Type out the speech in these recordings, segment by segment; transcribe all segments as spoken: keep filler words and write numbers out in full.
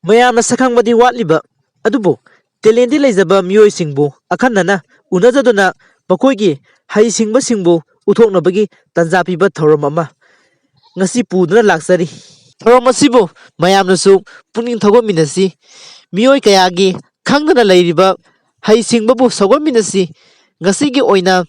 ꯃꯌꯥꯝꯅ ꯁꯛꯈꯪꯕꯗꯤ ꯋꯥꯠꯂꯤꯕ, ꯑꯗꯨꯕꯨ ꯇꯦꯂꯦꯟꯗꯤ ꯂꯩꯖꯕ ꯃꯤꯑꯣꯏꯁꯤꯡꯕꯨ ꯑꯈꯟꯅꯅ ꯎꯅꯖꯗꯨꯅ ꯃꯈꯣꯏꯒꯤ ꯍꯩꯁꯤꯡꯕꯁꯤꯡꯕꯨ ꯎꯠꯊꯣꯛꯅꯕꯒꯤ ꯇꯥꯟꯖꯥ ꯄꯤꯕ ꯊꯧꯔꯝ ꯑꯃ ꯉꯁꯤ ꯄꯨꯗꯨꯅ ꯂꯥꯛꯆꯔꯤ꯫ ꯊꯧꯔꯝ ꯑꯁꯤꯕꯨ ꯃꯌꯥꯝꯅꯁꯨ ꯄꯨꯛꯅꯤꯡ ꯊꯧꯒꯠꯃꯤꯟꯅꯁꯤ꯫ ꯃꯤꯑꯣꯏ ꯀꯌꯥꯒꯤ ꯈꯪꯗꯅ ꯂꯩꯔꯤꯕ ꯍꯩꯁꯤꯡꯕꯕꯨ ꯁꯧꯒꯠꯃꯤꯟꯅꯁꯤ꯫ ꯉꯁꯤꯒꯤ ꯑꯣꯏꯅ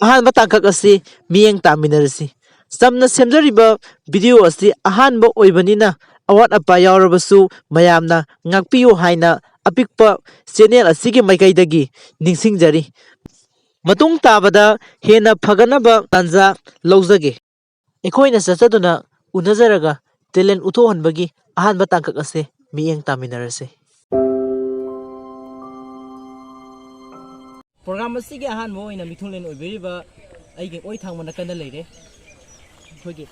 ꯑꯍꯥꯟꯕ ꯇꯥꯡꯀꯛ ꯑꯁꯤ ꯃꯤꯠꯌꯦꯡ ꯇꯥꯃꯤꯟꯅꯔꯁꯤ꯫ ꯆꯝꯅ ꯁꯦꯝꯖꯔꯤꯕ ꯚꯤꯗꯤꯑꯣ ꯑꯁꯤ ꯑꯍꯥꯟꯕ ꯑꯣꯏꯕꯅꯤꯅ ꯑꯋꯥꯠ ꯑꯄꯥ ꯌꯥꯎꯔꯕꯁꯨ ꯃꯌꯥꯝꯅ ꯉꯥꯛꯄꯤꯌꯨ ꯍꯥꯏꯅ ꯑꯄꯤꯛꯄ ꯆꯦꯅꯦꯜ ꯑꯁꯤꯒꯤ ꯃꯥꯏꯀꯩꯗꯒꯤ ꯅꯤꯡꯁꯤꯡꯖꯔꯤ꯫ ꯃꯇꯨꯡ ꯇꯥꯕꯗ ꯍꯦꯟꯅ ꯐꯒꯠꯅꯕ ꯇꯥꯟꯖꯥ ꯂꯧꯖꯒꯦ꯫ ꯑꯩꯈꯣꯏꯅ ꯆꯠꯆꯗꯨꯅ ꯎꯅꯖꯔꯒ ꯇꯦꯂꯦꯟ ꯎꯠꯊꯣꯛꯍꯟꯕꯒꯤ ꯑꯍꯥꯟꯕ ꯇꯥꯡꯀꯛ ꯑꯁꯦ ꯃꯤꯠꯌꯦꯡ ꯇꯥꯃꯤꯟꯅꯔꯁꯤ꯫ ꯄ꯭ꯔꯣꯒ꯭ꯔꯥꯝ ꯑꯁꯤꯒꯤ ꯑꯍꯥꯟꯕ ꯑꯣꯏꯅ ꯃꯤꯊꯨꯡꯂꯦꯟ ꯑꯣꯏꯕꯤꯔꯤꯕ ꯑꯩꯒꯤ ꯑꯣꯏ ꯊꯥꯡꯕ ꯅꯥꯀꯟꯗ ꯂꯩꯔꯦ꯫ ꯑꯩꯈꯣꯏꯒꯤ,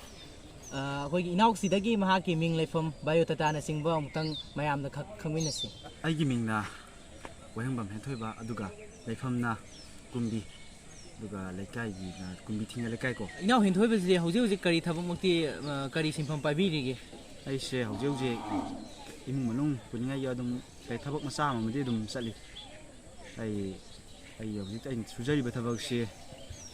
ꯑ, ꯑꯩꯈꯣꯏꯒꯤ ꯏꯅꯥꯎꯁꯤꯗꯒꯤ ꯃꯍꯥꯛꯀꯤ ꯃꯤꯡ, ꯂꯩꯐꯝ, ꯕꯥꯏꯑꯣꯗꯥꯇꯥꯅꯆꯤꯡꯕ ꯑꯃꯨꯛꯇꯪ ꯃꯌꯥꯝꯗ ꯈꯛ ꯈꯪꯃꯤꯟꯅꯁꯤ꯫ ꯑꯩꯒꯤ ꯃꯤꯡꯅ ꯋꯥꯍꯦꯡꯕꯝ ꯍꯦꯟꯊꯣꯏꯕ, ꯑꯗꯨꯒ ꯂꯩꯐꯝꯅ ꯀꯨꯝꯕꯤ, ꯑꯗꯨꯒ ꯂꯩꯀꯥꯏꯒꯤꯅ ꯀꯨꯝꯕꯤ ꯊꯤꯡꯒ ꯂꯩꯀꯥꯏ ꯀꯣ꯫ ꯏꯅꯥꯎ ꯍꯦꯟꯊꯣꯏꯕꯁꯤꯗꯤ ꯍꯧꯖꯤꯛ ꯍꯧꯖꯤꯛ ꯀꯔꯤ ꯊꯕꯛꯃꯛꯇꯤ, ꯑ, ꯀꯔꯤ ꯁꯤꯟꯐꯝ ꯄꯥꯏꯕꯤꯔꯤꯒꯦ? ꯑꯩꯁꯦ ꯍꯧꯖꯤꯛ ꯍꯧꯖꯤꯛ ꯏꯃꯨꯡ ꯃꯅꯨꯡ ꯄꯨꯅꯤꯡꯉꯥꯏꯒꯤ ꯑꯗꯨꯝ ꯀꯩ ꯊꯕꯛ ꯃꯆꯥ ꯑꯃꯃꯗꯤ ꯑꯗꯨꯝ ꯆꯠꯂꯤ꯫ ꯑꯩ, ꯑꯩ ꯍꯧꯖꯤꯛ ꯑꯩꯅ ꯁꯨꯖꯔꯤꯕ ꯊꯕꯛꯁꯤ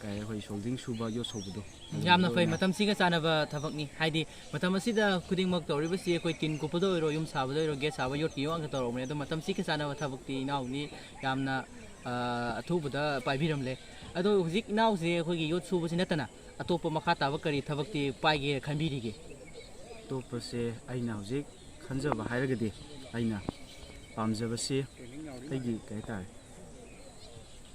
ꯀꯩ ꯑꯩꯈꯣꯏ ꯁꯣꯜꯗꯤꯡ ꯁꯨꯕ, ꯌꯣꯠ ꯁꯧꯕꯗꯣ꯫ ꯌꯥꯝꯅ ꯐꯩ, ꯃꯇꯝꯁꯤꯒ ꯆꯥꯟꯅꯕ ꯊꯕꯛꯅꯤ꯫ ꯍꯥꯏꯗꯤ ꯃꯇꯝ ꯑꯁꯤꯗ ꯈꯨꯗꯤꯡꯃꯛ ꯇꯧꯔꯤꯕꯁꯤ ꯑꯩꯈꯣꯏ ꯇꯤꯟ ꯀꯨꯞꯄꯗ ꯑꯣꯏꯔꯣ, ꯌꯨꯝ ꯁꯥꯕꯗ ꯑꯣꯏꯔꯣ, ꯒꯦꯠ ꯁꯥꯕ, ꯌꯣꯠꯀꯤ ꯌꯣꯠ ꯉꯥꯛꯇ ꯇꯧꯔꯕꯅꯤ꯫ ꯑꯗꯣ ꯃꯇꯝꯁꯤꯒ ꯆꯥꯟꯅꯕ ꯊꯕꯛꯇꯤ ꯏꯅꯥꯎꯅꯤ ꯌꯥꯝꯅ, ꯑ, ꯑꯊꯨꯕꯗ ꯄꯥꯏꯕꯤꯔꯝꯂꯦ꯫ ꯑꯗꯣ ꯍꯧꯖꯤꯛ ꯏꯅꯥꯎꯁꯦ ꯑꯩꯈꯣꯏꯒꯤ ꯌꯣꯠ ꯁꯨꯕꯁꯤ ꯅꯠꯇꯅ ꯑꯇꯣꯞꯄ ꯃꯈꯥ ꯇꯥꯕ ꯀꯔꯤ ꯊꯕꯛꯇꯤ ꯄꯥꯏꯒꯦ ꯈꯟꯕꯤꯔꯤꯒꯦ? ꯑꯇꯣꯞꯄꯁꯦ ꯑꯩꯅ ꯍꯧꯖꯤꯛ ꯈꯟꯖꯕ ꯍꯥꯏꯔꯒꯗꯤ ꯑꯩꯅ ꯄꯥꯝꯖꯕꯁꯤ ꯑꯩꯒꯤ ꯀꯩ ꯍꯥꯏꯇꯥꯔꯦ,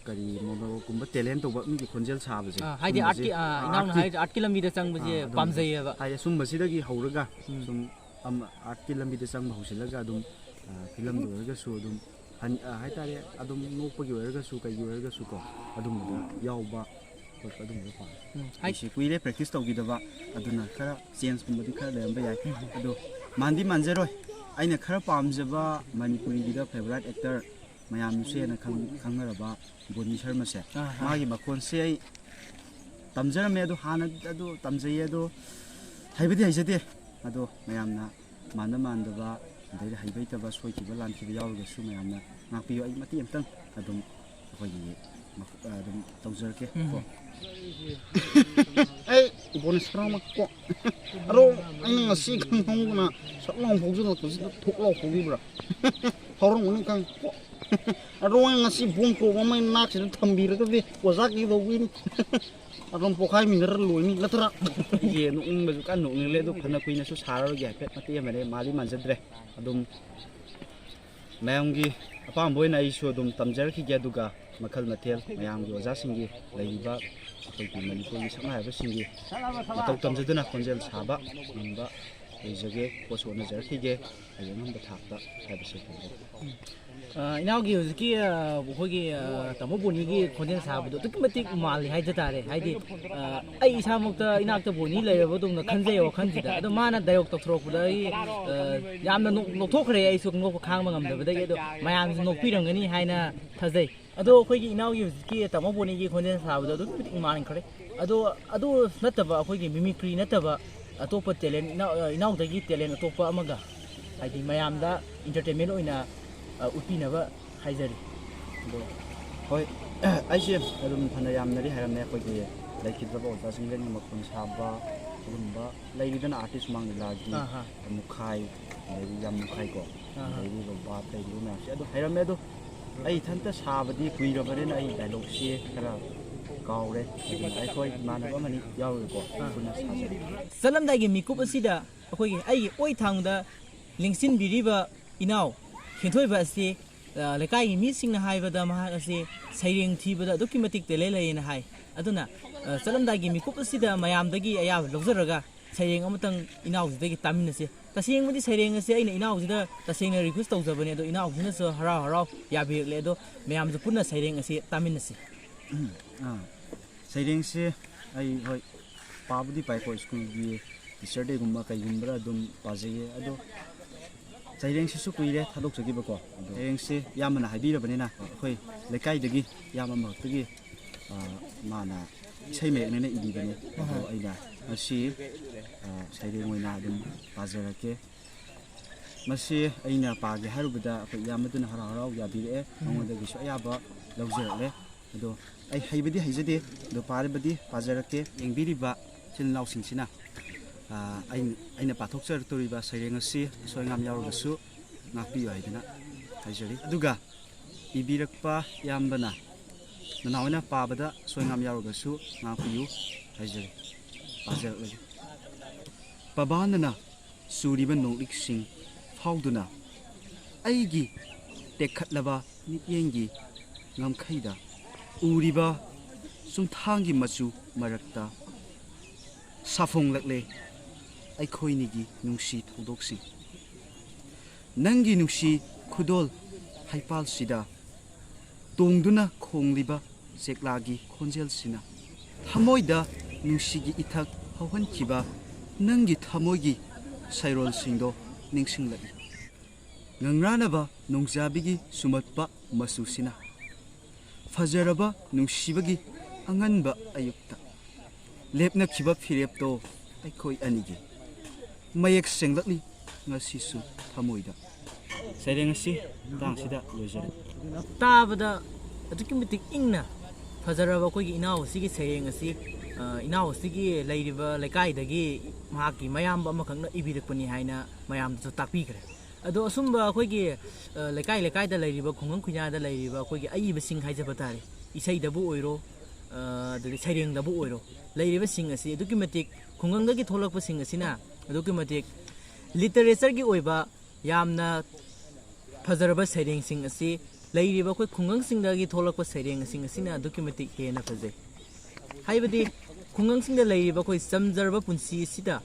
ꯀꯔꯤ ꯃꯣꯅꯣꯒꯨꯝꯕ ꯇꯦꯂꯦꯟ ꯇꯧꯕ ꯃꯤꯒꯤ ꯈꯣꯟꯖꯦꯜ ꯁꯥꯕꯁꯦ, ꯑꯥ, ꯍꯥꯏꯗꯤ ꯁꯨꯝꯕꯁꯦ, ꯑꯥꯔꯠꯀꯤ, ꯑꯥ, ꯏꯅꯥꯎꯅ ꯑꯥꯔꯠꯀꯤ, ꯍꯥꯏꯔꯤꯁꯦ ꯑꯥꯔꯠꯀꯤ ꯂꯝꯕꯤꯗ ꯆꯪꯕꯁꯦ ꯑꯥ, ꯑꯗꯨꯝꯕꯁꯦ꯫ ꯄꯥꯝꯖꯩꯌꯦꯕ꯫ ꯍꯥꯏꯗꯤ ꯑꯁꯨꯝꯕꯁꯤꯗꯒꯤ ꯍꯧꯔꯒ ꯎꯝ꯫ ꯁꯨꯝ ꯑꯃ ꯑꯥꯔꯠꯀꯤ ꯂꯝꯕꯤꯗ ꯆꯪꯕ ꯍꯧꯁꯤꯜꯂꯒ ꯑꯗꯨꯝ, ꯑ, ꯐꯤꯂꯝꯗ ꯑꯣꯏꯔꯒꯁꯨ ꯑꯗꯨꯝ ꯍꯟ-, ꯑ, ꯍꯥꯏꯇꯥꯔꯦ, ꯑꯗꯨꯝ ꯅꯣꯛꯄꯒꯤ ꯑꯣꯏꯔꯒꯁꯨ ꯀꯩꯒꯤ ꯑꯣꯏꯔꯒꯁꯨ ꯀꯣ, ꯑꯗꯨꯝꯕꯗ ꯌꯥꯎꯕ ꯈꯣꯠꯄ ꯑꯗꯨꯝꯕꯗꯣ ꯄꯥꯝꯃꯦ꯫ ꯎꯝ, ꯍꯥꯏ- ꯑꯩꯁꯦ ꯀꯨꯏꯔꯦ ꯄ꯭ꯔꯦꯛꯇꯤꯁ ꯇꯧꯈꯤꯗꯕ, ꯑꯗꯨꯅ ꯈꯔ ꯆꯦꯟꯖꯀꯨꯝꯕꯗꯤ ꯈꯔ ꯂꯩꯔꯝꯕ ꯌꯥꯏ꯫ ꯎꯝ꯫ ꯑꯗꯣ ꯃꯥꯟꯗꯤ ꯃꯥꯟꯖꯔꯣꯏ꯫ ꯑꯩꯅ ꯈꯔ ꯄꯥꯝꯖꯕ ꯃꯅꯤꯄꯨꯔꯤꯒꯤꯗ ꯐꯦꯚꯣꯔꯥꯏꯠ ꯑꯦꯛꯇꯔ ꯃꯌꯥꯝꯅꯁꯨ ꯍꯦꯟꯅ ꯈꯪ-, ꯈꯪꯅꯔꯕ ꯕꯣꯅꯤ ꯁꯔꯃꯁꯦ꯫ ꯑꯥ, ꯍꯥ꯫ ꯃꯥꯒꯤ ꯃꯈꯣꯟꯁꯦ ꯑꯩ ꯇꯝꯖꯔꯝꯃꯦ, ꯑꯗꯣ ꯍꯥꯟꯅ ꯑꯗꯨ ꯇꯝꯖꯩꯌꯦ, ꯑꯗꯣ ꯍꯩꯕꯗꯤ ꯍꯩꯖꯗꯦ꯫ ꯑꯗꯣ ꯃꯌꯥꯝꯅ ꯃꯥꯟꯕ ꯃꯥꯟꯗꯕ ꯑꯗꯩꯗ ꯍꯩꯕ ꯍꯩꯇꯕ, ꯁꯣꯏꯈꯤꯕ ꯂꯥꯟꯈꯤꯕ ꯌꯥꯎꯔꯒꯁꯨ ꯃꯌꯥꯝꯅ ꯉꯥꯛꯄꯤꯌꯨ꯫ ꯑꯩ ꯃꯇꯦꯛ ꯑꯃꯇꯪ ꯑꯗꯨꯝ ꯑꯩꯈꯣꯏꯒꯤ ꯃꯈ-, ꯑꯗꯨꯝ ꯇꯧꯖꯔꯛꯀꯦ ꯎꯝ꯫ ꯀꯣ꯫ ꯑꯩ ꯏꯕꯣꯅ ꯁꯔꯥꯃꯛ ꯀꯣ꯫ ꯑꯗꯣ ꯑꯩꯅ ꯉꯁꯤ ꯈꯪꯍꯧꯗꯅ ꯁꯛ ꯂꯥꯎ ꯐꯥꯎꯖꯜꯂꯛꯄꯁꯤꯗ ꯊꯣꯛ ꯂꯥꯎ ꯐꯥꯎꯈꯤꯕ꯭ꯔꯥ? ꯐꯥꯎꯔꯝꯒꯅꯤ ꯈꯪꯉꯤ ꯀꯣ꯫ ꯑꯗꯣ ꯑꯩ ꯉꯁꯤ ꯕꯣꯝ ꯀꯣꯞ ꯑꯃ ꯑꯩ ꯅꯥꯛꯁꯤꯗ ꯊꯝꯕꯤꯔꯒꯗꯤ ꯑꯣꯖꯥ ꯀꯩꯗꯧꯕꯤꯅꯤ? ꯑꯗꯨꯝ ꯄꯣꯛꯈꯥꯏꯃꯤꯟꯅꯔ ꯂꯣꯏꯅꯤ ꯅꯠꯇ꯭ꯔꯥ? ꯑꯩꯁꯦ ꯅꯣꯛꯅꯤꯡꯕꯁꯨ ꯀꯟꯅ ꯅꯣꯛꯅꯤꯡꯂꯦ, ꯑꯗꯣ ꯐꯅ ꯀꯨꯏꯅꯁꯨ ꯁꯥꯔꯔꯣꯏꯒꯦ, ꯍꯥꯏꯐꯦꯠ ꯃꯇꯦꯛ ꯑꯃꯅꯦ, ꯃꯥꯜꯂꯤ ꯃꯥꯟꯖꯗ꯭ꯔꯦ꯫ ꯑꯗꯨꯝ ꯃꯌꯥꯝꯒꯤ ꯑꯄꯥꯝꯕ ꯑꯣꯏꯅ ꯑꯩꯁꯨ ꯑꯗꯨꯝ ꯇꯝꯖꯔꯛꯈꯤꯒꯦ, ꯑꯗꯨꯒ ꯃꯈꯜ ꯃꯊꯦꯜ ꯃꯌꯥꯝꯒꯤ ꯑꯣꯖꯥꯁꯤꯡꯒꯤ ꯂꯩꯔꯤꯕ ꯑꯩꯈꯣꯏꯒꯤ ꯃꯅꯤꯄꯨꯔꯒꯤ ꯁꯛꯅꯥꯏꯔꯕꯁꯤꯡꯒꯤ ꯃꯇꯧ ꯇꯝꯖꯗꯨꯅ ꯈꯣꯟꯖꯦꯜ ꯁꯥꯕ ꯉꯝꯕ ꯑꯣꯏꯖꯒꯦ, ꯄꯣꯠꯁꯨ ꯍꯣꯠꯅꯖꯔꯛꯈꯤꯒꯦ꯫ ꯑꯩꯒꯤ ꯑꯉꯝꯕ ꯊꯥꯛꯇ ꯍꯥꯏꯕꯁꯦ ꯊꯝꯖꯒꯦ꯫ ꯑ, ꯏꯅꯥꯎꯒꯤ ꯍꯧꯖꯤꯛꯀꯤ, ꯑ, ꯑꯩꯈꯣꯏꯒꯤ, ꯑ, ꯇꯥꯃꯣ ꯕꯣꯅꯤꯒꯤ ꯈꯣꯟꯖꯦꯜ ꯁꯥꯕꯗꯣ ꯑꯗꯨꯛꯀꯤ ꯃꯇꯤꯛ ꯃꯥꯜꯂꯤ ꯍꯥꯏꯖ ꯇꯥꯔꯦ꯫ ꯍꯥꯏꯗꯤ, ꯑ, ꯑꯩ ꯏꯁꯥꯃꯛꯇ ꯏꯅꯥꯛꯇ ꯕꯣꯅꯤ ꯂꯩꯔꯕꯗꯧꯅ ꯈꯟꯖꯩ ꯋꯥꯈꯜꯁꯤꯗ꯫ ꯑꯗꯣ ꯃꯥꯅ ꯗꯥꯏꯂꯣꯛ ꯇꯧꯊꯣꯔꯛꯄꯗ ꯑꯩ, ꯑ, ꯌꯥꯝꯅ ꯅꯣꯛ-, ꯅꯣꯛꯊꯣꯛꯈ꯭ꯔꯦ ꯑꯩꯁꯨ ꯅꯣꯛꯄ ꯈꯥꯡꯕ ꯉꯝꯗꯕꯗꯒꯤ꯫ ꯑꯗꯣ ꯃꯌꯥꯝꯁꯨ ꯅꯣꯛꯄꯤꯔꯝꯒꯅꯤ ꯍꯥꯏꯅ ꯊꯥꯖꯩ꯫ ꯑꯗꯣ ꯑꯩꯈꯣꯏꯒꯤ ꯏꯅꯥꯎꯒꯤ ꯍꯧꯖꯤꯛꯀꯤ ꯇꯥꯃꯣ ꯕꯣꯅꯤꯒꯤ ꯈꯣꯟꯖꯦꯜ ꯁꯥꯕꯗꯣ ꯑꯗꯨꯛꯀꯤ ꯃꯇꯤꯛ ꯃꯥꯟꯈ꯭ꯔꯦ꯫ ꯑꯗꯣ ꯑꯗꯨ ꯅꯠꯇꯕ, ꯑꯩꯈꯣꯏꯒꯤ ꯃꯤꯃꯤꯀ꯭ꯔꯤ ꯅꯠꯇꯕ ꯑꯇꯣꯞꯄ ꯇꯦꯂꯦꯟ, ꯏꯅꯥꯎ-, ꯏꯅꯥꯎꯗꯒꯤ ꯇꯦꯂꯦꯟ ꯑꯇꯣꯞꯄ ꯑꯃꯒ, ꯍꯥꯏꯗꯤ ꯃꯌꯥꯝꯗ ꯏꯟꯇꯔꯇꯦꯟꯃꯦꯟ ꯑꯣꯏꯅ, ꯑ, ꯎꯠꯄꯤꯅꯕ ꯍꯥꯏꯖꯔꯤ꯫ ꯑꯗꯣ ꯍꯣꯏ, ꯑꯩꯁꯦ ꯑꯗꯨꯝ ꯐꯅ ꯌꯥꯝꯅꯗꯤ ꯍꯥꯏꯔꯝꯃꯦ, ꯑꯩꯈꯣꯏꯒꯤ ꯂꯩꯈꯤꯗ꯭ꯔꯕ ꯑꯣꯖꯥꯁꯤꯡꯗꯒꯤ ꯃꯈꯣꯟ ꯁꯥꯕ, ꯑꯗꯨꯒꯨꯝꯕ ꯂꯩꯔꯤꯗꯅ, ꯑꯥꯔꯇꯤꯁ ꯁꯨꯃꯥꯡ ꯂꯤꯂꯥꯒꯤ ꯑꯥ, ꯑꯥ꯫ ꯃꯨꯈꯥꯏ, ꯑꯗꯒꯤ ꯌꯥꯝ ꯃꯨꯈꯥꯏꯀꯣ, ꯑꯥ, ꯑꯥ꯫ ꯑꯗꯒꯤ ꯔꯣꯕꯥꯠ ꯂꯩꯔꯤꯕ ꯃꯌꯥꯝꯁꯦ ꯑꯗꯨ ꯍꯩꯔꯝꯃꯦ꯫ ꯑꯗꯣ ꯑꯩ ꯏꯊꯟꯇ ꯁꯥꯕꯗꯤ ꯀꯨꯏꯔꯕꯅꯤꯅ ꯑꯩ ꯗꯥꯏꯂꯣꯛꯁꯦ ꯈꯔ ꯀꯥꯎꯔꯦ꯫ ꯑꯗꯨꯅ ꯑꯩꯈꯣꯏ ꯏꯃꯥꯟꯅꯕ ꯑꯃꯅꯤ ꯌꯥꯎꯔꯤꯕꯀꯣ, ꯑꯥ꯫ ꯄꯨꯟꯅ ꯁꯥꯖꯔꯤ꯫ ꯆꯠꯂꯝꯗꯥꯏꯒꯤ ꯃꯤꯀꯨꯞ ꯑꯁꯤꯗ ꯑꯩꯈꯣꯏꯒꯤ ꯑꯩꯒꯤ ꯑꯣꯏ ꯊꯥꯡꯗ ꯂꯦꯡꯁꯤꯟꯕꯤꯔꯤꯕ ꯏꯅꯥꯎ ꯈꯦꯟꯊꯣꯏꯕ ꯑꯁꯤ, ꯑ, ꯂꯩꯀꯥꯏꯒꯤ ꯃꯤꯁꯤꯡꯅ ꯍꯥꯏꯕꯗ ꯃꯍꯥꯛ ꯑꯁꯤ ꯁꯩꯔꯦꯡ ꯊꯤꯕꯗ ꯑꯗꯨꯛꯀꯤ ꯃꯇꯤꯛ ꯇꯦꯂꯦꯟ ꯂꯩꯌꯦꯅ ꯍꯥꯏ꯫ ꯑꯗꯨꯅ, ꯑ, ꯆꯠꯂꯝꯗꯥꯏꯒꯤ ꯃꯤꯀꯨꯞ ꯑꯁꯤꯗ ꯃꯌꯥꯝꯗꯒꯤ ꯑꯌꯥꯕ ꯂꯧꯖꯔꯒ ꯁꯩꯔꯦꯡ ꯑꯃꯇꯪ ꯏꯅꯥꯎꯁꯤꯗꯒꯤ ꯇꯥꯃꯤꯟꯅꯁꯤ꯫ ꯇꯁꯦꯡꯕꯗꯤ ꯁꯩꯔꯦꯡ ꯑꯁꯤ ꯑꯩꯅ ꯏꯅꯥꯎꯁꯤꯗ ꯇꯁꯦꯡꯅ ꯔꯤꯀ꯭ꯋꯦꯁ ꯇꯧꯖꯕꯅꯦ, ꯑꯗꯣ ꯏꯅꯥꯎꯁꯤꯅꯁꯨ ꯍꯔꯥꯎ ꯍꯔꯥꯎ ꯌꯥꯕꯤꯔꯛꯂꯦ꯫ ꯑꯗꯣ ꯃꯌꯥꯝꯁꯨ ꯄꯨꯟꯅ ꯁꯩꯔꯦꯡ ꯑꯁꯤ ꯇꯥꯃꯤꯟꯅꯁꯤ꯫ ꯑꯥ, ꯁꯩꯔꯦꯡꯁꯦ ꯑꯩ, ꯍꯣꯏ, ꯄꯥꯕꯨꯗꯤ ꯄꯥꯏꯀꯣ, ꯁ꯭ꯀꯨꯜꯒꯤ ꯇꯤꯆꯔ ꯗꯦꯒꯨꯝꯕ ꯀꯩꯒꯨꯝꯕꯗ ꯑꯗꯨꯝ ꯄꯥꯖꯩꯌꯦ꯫ ꯑꯗꯣ ꯁꯩꯔꯦꯡꯁꯤꯁꯨ ꯀꯨꯏꯔꯦ ꯊꯥꯗꯣꯛꯆꯈꯤꯕꯀꯣ꯫ ꯑꯗꯣ ꯁꯩꯔꯦꯡꯁꯦ ꯏꯌꯥꯝꯕꯅ ꯍꯥꯏꯕꯤꯔꯕꯅꯤꯅ ꯑꯩꯈꯣꯏ ꯂꯩꯀꯥꯏꯗꯒꯤ ꯏꯌꯥꯝꯕ ꯑꯃꯈꯛꯇꯒꯤ, ꯑ, ꯃꯥꯅ ꯏꯁꯩ ꯃꯌꯦꯛꯅꯦꯅ ꯏꯕꯤꯕꯅꯦ꯫ ꯑꯗꯣ ꯑꯩꯅ ꯉꯁꯤ, ꯑ, ꯁꯩꯔꯦꯡ ꯑꯣꯏꯅ ꯑꯗꯨꯝ ꯄꯥꯖꯔꯛꯀꯦ꯫ ꯃꯁꯤ ꯑꯩꯅ ꯄꯥꯒꯦ ꯍꯥꯏꯔꯨꯕꯗ ꯑꯩꯈꯣꯏ ꯏꯌꯥꯝꯕꯗꯨꯅ ꯍꯔꯥꯎ ꯍꯔꯥꯎ ꯌꯥꯕꯤꯔꯛꯑꯦ꯫ ꯎꯝ꯫ ꯃꯉꯣꯟꯗꯒꯤꯁꯨ ꯑꯌꯥꯕ ꯂꯧꯖꯔꯛꯂꯦ꯫ ꯑꯗꯣ ꯑꯩ ꯍꯩꯕꯗꯤ ꯍꯩꯖꯗꯦ, ꯑꯗꯣ ꯄꯥꯔꯕꯗꯤ ꯄꯥꯖꯔꯛꯀꯦ꯫ ꯌꯦꯡꯕꯤꯔꯤꯕ ꯏꯆꯤꯜ ꯏꯅꯥꯎꯁꯤꯡꯁꯤꯅ, ꯑ, ꯑꯩ-, ꯑꯩꯅ ꯄꯥꯊꯣꯛꯆꯔꯛꯇꯧꯔꯤꯕ ꯁꯩꯔꯦꯡ ꯑꯁꯤ ꯑꯁꯣꯏ ꯑꯉꯥꯝ ꯌꯥꯎꯔꯒꯁꯨ ꯉꯥꯛꯄꯤꯌꯨ ꯍꯥꯏꯗꯅ ꯍꯥꯏꯖꯔꯤ꯫ ꯑꯗꯨꯒ ꯏꯕꯤꯔꯛꯄ ꯏꯌꯥꯝꯕꯅ ꯅꯅꯥꯎꯅ ꯄꯥꯕꯗ ꯑꯁꯣꯏ ꯑꯉꯥꯝ ꯌꯥꯎꯔꯒꯁꯨ ꯉꯥꯛꯄꯤꯌꯨ ꯍꯥꯏꯖꯔꯤ꯫ ꯄꯥꯖꯔꯛꯂꯒꯦ꯫ ꯄꯕꯥꯅꯅ ꯆꯨꯔꯤꯕ ꯅꯣꯡꯂꯤꯛꯁꯤꯡ ꯐꯥꯎꯗꯨꯅ ꯑꯩꯒꯤ ꯇꯦꯛꯈꯠꯂꯕ ꯃꯤꯠꯌꯦꯡꯒꯤ ꯉꯝꯈꯩꯗ ꯎꯔꯤꯕ ꯆꯨꯝꯊꯥꯡꯒꯤ ꯃꯆꯨ ꯃꯔꯛꯇ ꯁꯥꯐꯣꯡꯂꯛꯂꯦ ꯑꯩꯈꯣꯏꯅꯤꯒꯤ ꯅꯨꯡꯁꯤ ꯊꯧꯗꯣꯛꯁꯤꯡ꯫ ꯅꯪꯒꯤ ꯅꯨꯡꯁꯤ ꯈꯨꯗꯣꯜ ꯍꯩꯄꯥꯜꯁꯤꯗ ꯇꯣꯡꯗꯨꯅ ꯈꯣꯡꯂꯤꯕ ꯆꯦꯛꯂꯥꯒꯤ ꯈꯣꯟꯖꯦꯜꯁꯤꯅ ꯊꯃꯣꯏꯗ ꯅꯨꯡꯁꯤꯒꯤ ꯏꯊꯛ ꯍꯧꯍꯟꯈꯤꯕ ꯅꯪꯒꯤ ꯊꯃꯣꯏꯒꯤ ꯁꯩꯔꯣꯜꯁꯤꯡꯗꯣ ꯅꯤꯡꯁꯤꯡꯂꯛꯏ꯫ ꯉꯪꯔꯥꯅꯕ ꯅꯣꯡꯖꯥꯕꯤꯒꯤ ꯁꯨꯝꯍꯠꯄ ꯃꯆꯨꯁꯤꯅ ꯐꯖꯔꯕ ꯅꯨꯡꯁꯤꯕꯒꯤ ꯑꯉꯟꯕ ꯑꯌꯨꯛꯇ ꯂꯦꯞꯅꯈꯤꯕ ꯐꯤꯔꯦꯞꯇꯣ ꯑꯩꯈꯣꯏ ꯑꯅꯤꯒꯤ ꯃꯌꯦꯛ ꯁꯦꯡꯂꯛꯂꯤ ꯉꯁꯤꯁꯨ ꯊꯃꯣꯏꯗ꯫ ꯁꯩꯔꯦꯡ ꯑꯁꯤ ꯃꯇꯥꯡꯁꯤꯗ ꯂꯣꯏꯖꯔꯦ꯫ ꯇꯥꯕꯗ ꯑꯗꯨꯛꯀꯤ ꯃꯇꯤꯛ ꯏꯪꯅ ꯐꯖꯔꯕ ꯑꯩꯈꯣꯏꯒꯤ ꯏꯅꯥꯎ ꯑꯁꯤꯒꯤ ꯁꯩꯔꯦꯡ ꯑꯁꯤ, ꯑ, ꯏꯅꯥꯎ ꯑꯁꯤꯒꯤ ꯂꯩꯔꯤꯕ ꯂꯩꯀꯥꯏꯗꯒꯤ ꯃꯍꯥꯛꯀꯤ ꯃꯌꯥꯝꯕ ꯑꯃꯈꯛꯅ ꯏꯕꯤꯔꯛꯄꯅꯤ ꯍꯥꯏꯅ ꯃꯌꯥꯝꯗꯁꯨ ꯇꯥꯛꯄꯤꯈ꯭ꯔꯦ꯫ ꯑꯗꯣ ꯑꯁꯨꯝꯕ ꯑꯩꯈꯣꯏꯒꯤ, ꯑ, ꯂꯩꯀꯥꯏ ꯂꯩꯀꯥꯏꯗ ꯂꯩꯔꯤꯕ, ꯈꯨꯡꯒꯪ ꯈꯨꯟꯌꯥꯗ ꯂꯩꯔꯤꯕ ꯑꯩꯈꯣꯏꯒꯤ ꯑꯏꯕꯁꯤꯡ ꯍꯥꯏꯖꯕ ꯇꯥꯔꯦ, ꯏꯁꯩꯗꯕꯨ ꯑꯣꯏꯔꯣ, ꯑ, ꯑꯗꯒꯤ ꯁꯩꯔꯦꯡꯗꯕꯨ ꯑꯣꯏꯔꯣ, ꯂꯩꯔꯤꯕꯁꯤꯡ ꯑꯁꯤ ꯑꯗꯨꯛꯀꯤ ꯃꯇꯤꯛ, ꯈꯨꯡꯒꯪꯗꯒꯤ ꯊꯣꯛꯂꯛꯄꯁꯤꯡ ꯑꯁꯤꯅ ꯑꯗꯨꯛꯀꯤ ꯃꯇꯤꯛ ꯂꯤꯇꯔꯦꯆꯔꯒꯤ ꯑꯣꯏꯕ ꯌꯥꯝꯅ ꯐꯖꯔꯕ ꯁꯩꯔꯦꯡꯁꯤꯡ ꯑꯁꯤ ꯂꯩꯔꯤꯕ ꯑꯩꯈꯣꯏ ꯈꯨꯡꯒꯪꯁꯤꯡꯗꯒꯤ ꯊꯣꯛꯂꯛꯄ ꯁꯩꯔꯦꯡꯁꯤꯡ ꯑꯁꯤꯅ ꯑꯗꯨꯛꯀꯤ ꯃꯇꯤꯛ ꯍꯦꯟꯅ ꯐꯖꯩ꯫ ꯍꯥꯏꯕꯗꯤ ꯈꯨꯡꯒꯪꯁꯤꯡꯗ ꯂꯩꯔꯤꯕ ꯑꯩꯈꯣꯏ ꯆꯝꯖꯔꯕ ꯄꯨꯟꯁꯤ ꯑꯁꯤꯗ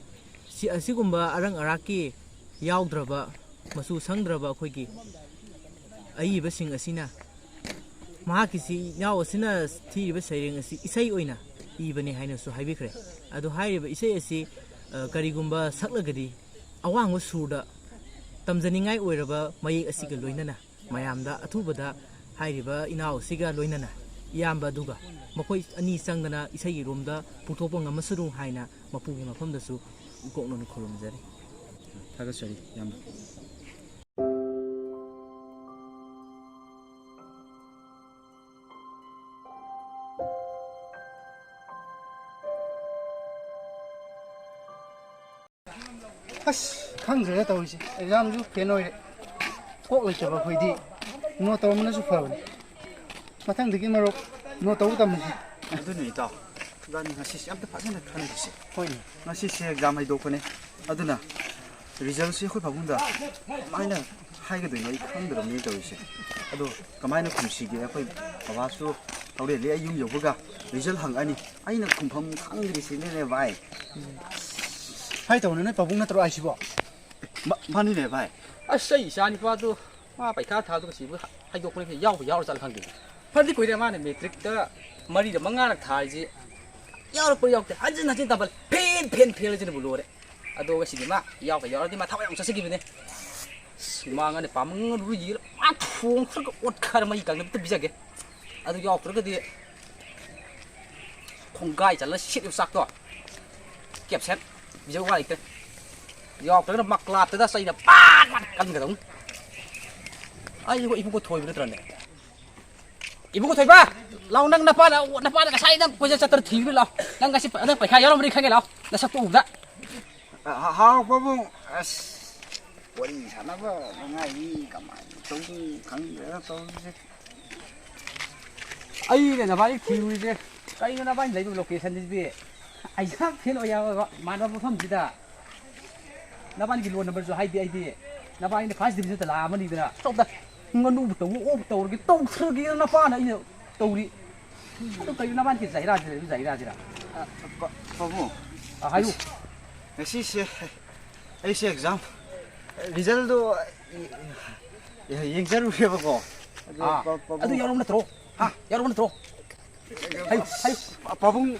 ꯁꯤ, ꯑꯁꯤꯒꯨꯝꯕ ꯑꯔꯪ ꯑꯔꯥꯛꯀꯤ ꯌꯥꯎꯗ꯭ꯔꯕ, ꯃꯆꯨ ꯁꯪꯗ꯭ꯔꯕ ꯑꯩꯈꯣꯏꯒꯤ ꯑꯏꯕꯁꯤꯡ ꯑꯁꯤꯅ ꯃꯍꯥꯛꯀꯤꯁꯤ, ꯏꯅꯥꯎ ꯑꯁꯤꯅ ꯊꯤꯔꯤꯕ ꯁꯩꯔꯦꯡ ꯑꯁꯤ ꯏꯁꯩ ꯑꯣꯏꯅ ꯏꯕꯅꯤ ꯍꯥꯏꯅꯁꯨ ꯍꯥꯏꯕꯤꯈ꯭ꯔꯦ꯫ ꯑꯗꯣ ꯍꯥꯏꯔꯤꯕ ꯏꯁꯩ ꯑꯁꯤ, ꯑ, ꯀꯔꯤꯒꯨꯝꯕ ꯁꯛꯂꯒꯗꯤ ꯑꯋꯥꯡꯕ ꯁꯨꯔꯗ ꯇꯝꯖꯅꯤꯡꯉꯥꯏ ꯑꯣꯏꯔꯕ ꯃꯌꯦꯛ ꯑꯁꯤꯒ ꯂꯣꯏꯅꯅ ꯃꯌꯥꯝꯗ ꯑꯊꯨꯕꯗ ꯍꯥꯏꯔꯤꯕ ꯏꯅꯥꯎ ꯑꯁꯤꯒ ꯂꯣꯏꯅꯅ ꯏꯌꯥꯝꯕ ꯑꯗꯨꯒ ꯃꯈꯣꯏ ꯑꯅꯤ ꯆꯪꯗꯅ ꯏꯁꯩꯒꯤ ꯔꯣꯝꯗ ꯄꯨꯊꯣꯛꯄ ꯉꯝꯃꯁꯅꯨ ꯍꯥꯏꯅ ꯃꯄꯨꯒꯤ ꯃꯐꯝꯗꯁꯨ ꯏꯀꯣꯛꯅꯅ ꯈꯨꯔꯨꯝꯖꯔꯤ꯫ ꯊꯥꯒꯠꯆꯔꯤ ꯏꯌꯥꯝꯕ꯫ ꯑꯁ, ꯈꯪꯗ꯭ꯔꯦꯗ ꯇꯧꯔꯤꯁꯦ, ꯑꯦꯛꯖꯥꯝꯁꯨ ꯐꯦꯜ ꯑꯣꯏꯔꯦ꯫ ꯀꯣꯛ ꯂꯩꯇꯕ ꯑꯩꯈꯣꯏꯗꯤ ꯅꯣꯠ ꯇꯧꯔꯝꯕꯅꯁꯨ ꯐꯕꯅꯤ꯫ ꯃꯊꯪꯗꯒꯤ ꯃꯔꯨꯞ ꯅꯣꯠ ꯇꯧꯕ ꯇꯝꯃꯁꯤ꯫ ꯑꯗꯨꯅꯤ ꯏꯇꯥꯎ, ꯏꯕꯥꯅꯤ ꯉꯁꯤꯁꯦ ꯑꯝꯇ ꯐꯖꯅ ꯈꯟꯅꯁꯤꯁꯦ꯫ ꯍꯣꯏꯅꯦ꯫ ꯉꯁꯤꯁꯦ ꯑꯦꯛꯖꯥꯝ ꯍꯥꯏꯗꯣꯛꯄꯅꯦ, ꯑꯗꯨꯅ ꯔꯤꯖꯜꯁꯦ ꯑꯩꯈꯣꯏ ꯄꯥꯕꯨꯡꯗ ꯀꯃꯥꯏꯅ ꯍꯥꯏꯒꯗꯣꯏꯅꯣ ꯑꯩ ꯈꯪꯗ꯭ꯔꯕꯅꯤꯅ ꯇꯧꯔꯤꯁꯦ꯫ ꯑꯗꯣ ꯀꯃꯥꯏꯅ ꯈꯨꯝꯁꯤꯒꯦ? ꯑꯩꯈꯣꯏ ꯕꯕꯥꯁꯨ ꯍꯣꯔꯦꯟꯗꯤ ꯑꯩ ꯌꯨꯝ ꯌꯧꯕꯒ ꯔꯤꯖꯜ ꯍꯪꯉꯛꯑꯅꯤ, ꯑꯩꯅ ꯈꯨꯝꯐꯝ ꯈꯪꯗ꯭ꯔꯤꯁꯤꯅꯦꯅꯦ ꯚꯥꯏ꯫ ꯍꯥꯏ ꯇꯧꯅ ꯅꯣꯏ ꯄꯥꯕꯨꯡ ꯅꯠꯇ꯭ꯔꯣ ꯍꯥꯏꯁꯤꯕꯣ? ꯃꯥꯅꯤꯅꯦ ꯚꯥꯏ꯫ ꯑꯁ, ꯑꯩ ꯏꯆꯥ ꯅꯤꯄꯥꯗꯨ ꯃꯥ ꯄꯩꯈꯥ ꯊꯥꯗꯨꯒ ꯁꯤꯕꯨ ꯍꯥꯏꯗꯣꯛꯄꯅꯦ, ꯌꯥꯎꯕ ꯌꯥꯎꯔ ꯆꯠꯂ ꯈꯪꯗꯦ꯫ ꯐꯗꯤ ꯀꯨꯏꯔꯦ, ꯃꯥꯅ ꯃꯦꯇ꯭ꯔꯤꯛꯇ ꯃꯔꯤꯗ ꯃꯉꯥꯔꯛ ꯊꯥꯔꯤꯁꯤ꯫ ꯌꯥꯎꯔꯛꯄ ꯌꯥꯎꯗꯦ, ꯍꯟꯖꯤꯟ ꯍꯟꯖꯤꯟ ꯇꯝꯕ ꯐꯦꯟ ꯐꯦꯟ ꯐꯦꯜ ꯍꯥꯏꯁꯤꯅꯕꯨ ꯂꯣꯏꯔꯦ꯫ ꯑꯗꯣ ꯉꯁꯤꯗꯤ ꯃꯥ ꯌꯥꯎꯒ ꯌꯥꯎꯔꯗꯤ ꯃꯥ ꯊꯋꯥꯏ ꯌꯥꯝ ꯆꯠꯆꯈꯤꯕꯅꯦ꯫ ꯑꯁ, ꯃꯥ ꯉꯥꯅꯦ ꯄꯥꯝꯃꯪ ꯉꯥꯅꯨ ꯌꯦꯜꯂ ꯃꯥ ꯊꯣꯡ ꯈꯔꯒ ꯑꯣꯠ ꯈꯔ ꯃꯍꯤ ꯀꯪꯅꯕꯇ ꯄꯤꯖꯒꯦ꯫ ꯑꯗꯨ ꯌꯥꯎꯗ꯭ꯔꯒꯗꯤ ꯈꯣꯡꯒꯥꯏ ꯆꯠꯂ ꯁꯤꯠꯂꯤꯕ ꯆꯥꯛꯇꯣ ꯀꯦꯞꯁꯦꯟ ꯄꯤꯖꯕ ꯋꯥ ꯂꯩꯇ꯭ꯔꯦ꯫ ꯌꯥꯎꯗ꯭ꯔꯒꯅ ꯃꯀ꯭ꯂꯥꯠꯇꯨꯗ ꯆꯩꯅ ꯄꯥꯠ ꯄꯥꯠ ꯀꯟꯒꯗꯧꯅꯤ꯫ ꯑꯩ ꯏꯕꯨꯡꯉꯣ ꯊꯣꯏꯕ ꯅꯠꯇ꯭ꯔꯅꯦ? ꯏꯕꯨꯡꯉꯣ ꯊꯣꯏꯕ, ꯂꯥꯎ, ꯅꯪ ꯅꯄꯥꯅ, ꯅꯄꯥꯅ ꯉꯁꯥꯏ ꯅꯪ ꯀꯣꯏꯆꯠ ꯆꯠꯇꯅ ꯊꯤꯕ ꯂꯥꯎ꯫ ꯅꯪ ꯉꯁꯤ ꯅꯪ ꯄꯩꯈꯥ ꯌꯥꯎꯔꯝꯃꯅꯤ ꯈꯪꯉꯦ ꯂꯥꯎ꯫ ꯅꯁꯛꯇꯣ ꯎꯕꯗ꯫ ꯍꯥꯎ ꯄꯥꯕꯨꯡ, ꯑꯁ, ꯋꯥꯔꯤ ꯁꯥꯟꯅꯕ ꯅꯨꯡꯉꯥꯏꯔꯤ, ꯀꯃꯥꯏꯅ ꯇꯧꯅꯤ ꯈꯪꯗ꯭ꯔꯦꯗ ꯇꯧꯔꯤꯁꯦ꯫ ꯑꯩꯅ ꯅꯕꯥꯅꯤ ꯊꯤꯔꯨꯔꯤꯁꯦ꯫ ꯀꯩꯅꯣ ꯅꯕꯥꯅꯤ ꯂꯩꯕ ꯂꯣꯀꯦꯁꯟꯁꯤꯗꯤ? ꯑꯩ ꯌꯥꯝ ꯐꯦꯜ ꯑꯣꯏ ꯌꯥꯕ ꯃꯥꯟꯕ ꯃꯐꯝꯁꯤꯗ꯫ ꯅꯕꯥꯅꯤꯒꯤ ꯂꯣꯟ ꯅꯝꯕꯔꯁꯨ ꯍꯥꯏꯗꯦ ꯑꯩꯗꯤ꯫ ꯅꯕꯥꯅꯤꯅ ꯐꯥꯔꯁ ꯗꯤꯕꯤꯖꯟꯗ ꯂꯥꯛꯑꯃꯅꯤꯗꯅ꯫ ꯆꯠꯂꯣꯗ꯫ ꯉꯥꯅꯨꯕꯨ ꯇꯧꯕ, ꯑꯣꯛ ꯇꯧꯔꯒꯦ, ꯇꯧꯊꯔꯒꯦꯅ ꯅꯄꯥꯅ ꯑꯩꯅ ꯇꯧꯔꯤ꯫ ꯑꯗꯨ ꯀꯩꯅꯣ ꯅꯕꯥꯅꯤꯒꯤ ꯖꯍꯤꯔꯥꯁꯤꯗ, ꯖꯍꯤꯔꯥꯁꯤꯗ? ꯑ, ꯄꯥ-, ꯄꯥꯕꯨꯡ꯫ ꯑ, ꯍꯥꯏꯌꯨ꯫ ꯉꯁꯤꯁꯦ ꯑꯩꯁꯦ ꯑꯦꯛꯖꯥꯝ ꯔꯤꯖꯜꯗꯣ ꯌꯦꯡꯖꯔꯨꯔꯦꯕꯀꯣ꯫ ꯑꯗꯨ ꯑꯥ, ꯄꯥ-, ꯄꯥꯕꯨꯡ꯫ ꯑꯗꯨ ꯌꯥꯎꯔꯝ ꯅꯠꯇ꯭ꯔꯣ? ꯍꯥ? ꯌꯥꯎꯔꯝ ꯅꯠꯇ꯭ꯔꯣ? ꯍꯥꯏꯌꯨ, ꯍꯥꯏꯌꯨ꯫ ꯄꯥꯕꯨꯡ,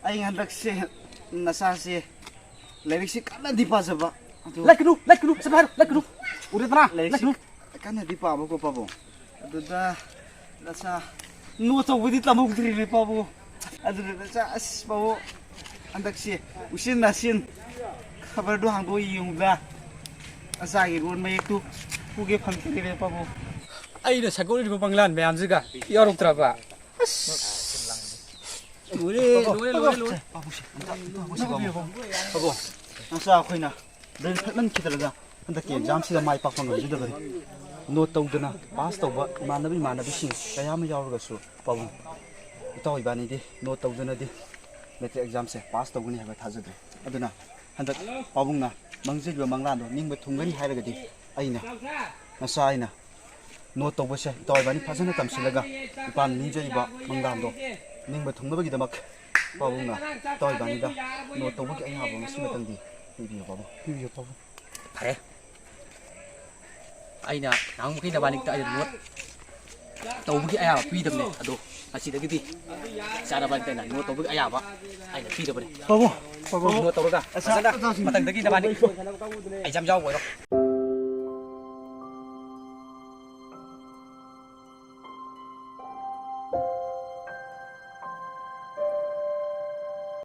ꯑꯩ ꯍꯟꯗꯛꯁꯦ ꯅꯆꯥꯁꯦ ꯂꯥꯏꯔꯤꯛꯁꯤ ꯀꯟꯅꯗꯤ ꯄꯥꯖꯕ꯫ ꯑꯗꯨ ꯂꯠꯀꯅꯨ, ꯂꯠꯀꯅꯨ, ꯁꯠ ꯍꯥꯏꯔꯣ, ꯂꯠꯀꯅꯨ꯫ ꯎꯔꯦꯗꯅ? ꯂꯥꯏꯔꯤꯛꯁꯤ ꯂꯠꯀꯅꯨ꯫ ꯀꯟꯅꯗꯤ ꯄꯥꯕꯀꯣ ꯄꯥꯕꯨꯡ꯫ ꯑꯗꯨꯗ ꯅꯆꯥ ꯅꯣꯠ ꯇꯧꯕꯗꯤ ꯇꯝꯍꯧꯗ꯭ꯔꯤꯅꯦ ꯄꯥꯕꯨꯡ꯫ ꯑꯗꯨꯗ ꯅꯆꯥ, ꯑꯁ ꯄꯥꯕꯨꯡ, ꯍꯟꯗꯛꯁꯦ ꯎꯆꯤꯟ ꯅꯥꯆꯤꯟ ꯈꯕꯔꯗꯨ ꯍꯥꯡꯗꯣꯛꯑ ꯌꯦꯡꯉꯨꯗ ꯅꯆꯥꯒꯤ ꯔꯣꯜ ꯃꯌꯦꯛꯇꯨ ꯎꯒꯦ ꯐꯪꯗ꯭ꯔꯤꯅꯦ ꯄꯥꯕꯨꯡ꯫ ꯑꯩꯅ ꯁꯟꯗꯣꯛꯂꯤꯕ ꯃꯪꯂꯥꯟ ꯃꯌꯥꯝꯁꯤꯒ ꯌꯥꯎꯔꯛꯇ꯭ꯔꯕ? ꯑꯁ! ꯂꯣꯏꯔꯦ, ꯂꯣꯏꯔꯦ, ꯂꯣꯏꯔꯦ, ꯂꯣꯏꯔꯦ꯫ ꯄꯥꯕꯨꯡꯁꯦ, ꯑꯝꯇ, ꯑꯝꯇ ꯍꯪꯉꯨꯁꯦ, ꯄꯥꯕꯨꯡ꯫ ꯄꯥꯕꯨꯡ, ꯅꯆꯥ ꯑꯩꯈꯣꯏꯅ ꯕ꯭ꯔꯦꯟ ꯐꯠꯃꯟꯈꯤꯗ꯭ꯔꯒ ꯍꯟꯗꯛꯀꯤ ꯑꯦꯛꯖꯥꯝꯁꯤꯗ ꯃꯥꯏ ꯄꯥꯛꯄ ꯉꯝꯖꯗꯕꯅꯤ꯫ ꯅꯣꯠ ꯇꯧꯗꯅ ꯄꯥꯁ ꯇꯧꯕ ꯏꯃꯥꯟꯅꯕ ꯏꯃꯥꯟꯅꯕꯤꯁꯤꯡ ꯀꯌꯥ ꯑꯃ ꯌꯥꯎꯔꯒꯁꯨ ꯄꯥꯕꯨꯡ, ꯏꯇꯥꯎ ꯏꯕꯥꯅꯤꯗꯤ ꯅꯣꯠ ꯇꯧꯗꯅꯗꯤ ꯃꯦꯇ꯭ꯔꯤꯛ ꯑꯦꯛꯖꯥꯝꯁꯦ ꯄꯥꯁ ꯇꯧꯒꯅꯤ ꯍꯥꯏꯕ ꯊꯥꯖꯗ꯭ꯔꯦ꯫ ꯑꯗꯨꯅ ꯍꯟꯗꯛ ꯄꯥꯕꯨꯡꯅ ꯃꯪꯖꯔꯤꯕ ꯃꯪꯂꯥꯟꯗꯣ ꯅꯤꯡꯕ ꯊꯨꯡꯒꯅꯤ ꯍꯥꯏꯔꯒꯗꯤ ꯑꯩꯅ ꯅꯆꯥ ꯑꯩꯅ ꯅꯣꯠ ꯇꯧꯕꯁꯦ ꯏꯇꯥꯎ ꯏꯕꯥꯅꯤ ꯐꯖꯅ ꯇꯝꯁꯤꯜꯂꯒ ꯏꯄꯥꯅ ꯅꯤꯡꯖꯔꯤꯕ ꯃꯪꯂꯥꯟꯗꯣ ꯅꯤꯡꯕ ꯊꯨꯡꯅꯕꯒꯤꯗꯃꯛ ꯄꯥꯕꯨꯡꯅ ꯏꯇꯥꯎ ꯏꯕꯥꯅꯤꯗ ꯅꯣꯠ ꯇꯧꯕꯒꯤ ꯑꯌꯥꯕ ꯉꯁꯤꯃꯛꯇꯪꯗꯤ ꯄꯤꯕꯤꯌꯨ ꯄꯥꯕꯨꯡ꯫ ꯄꯤꯕꯤꯌꯨ ꯄꯥꯕꯨꯡ꯫ ꯐꯔꯦ꯫ ꯑꯩꯅ ꯅꯍꯥꯟꯃꯨꯛꯀꯤ ꯅꯕꯥꯅꯤꯛꯇ ꯑꯩꯅ ꯅꯣꯠ ꯇꯧꯕꯒꯤ ꯑꯌꯥꯕ ꯄꯤꯗꯕꯅꯦ, ꯑꯗꯣ ꯉꯁꯤꯗꯒꯤꯗꯤ ꯏꯆꯥ ꯅꯕꯥꯅꯤꯛꯇ ꯑꯩꯅ ꯅꯣꯠ ꯇꯧꯕꯒꯤ ꯑꯌꯥꯕ ꯑꯩꯅ ꯄꯤꯔꯕꯅꯦ꯫ ꯄꯥꯕꯨꯡ, ꯄꯥꯕꯨꯡ꯫ ꯅꯣꯠ ꯇꯧꯔꯒ ꯐꯖꯅ ꯃꯊꯪꯗꯒꯤ ꯅꯕꯥꯅꯤ ꯑꯦꯛꯖꯥꯝ ꯌꯥꯎꯕ ꯑꯣꯏꯔꯣ꯫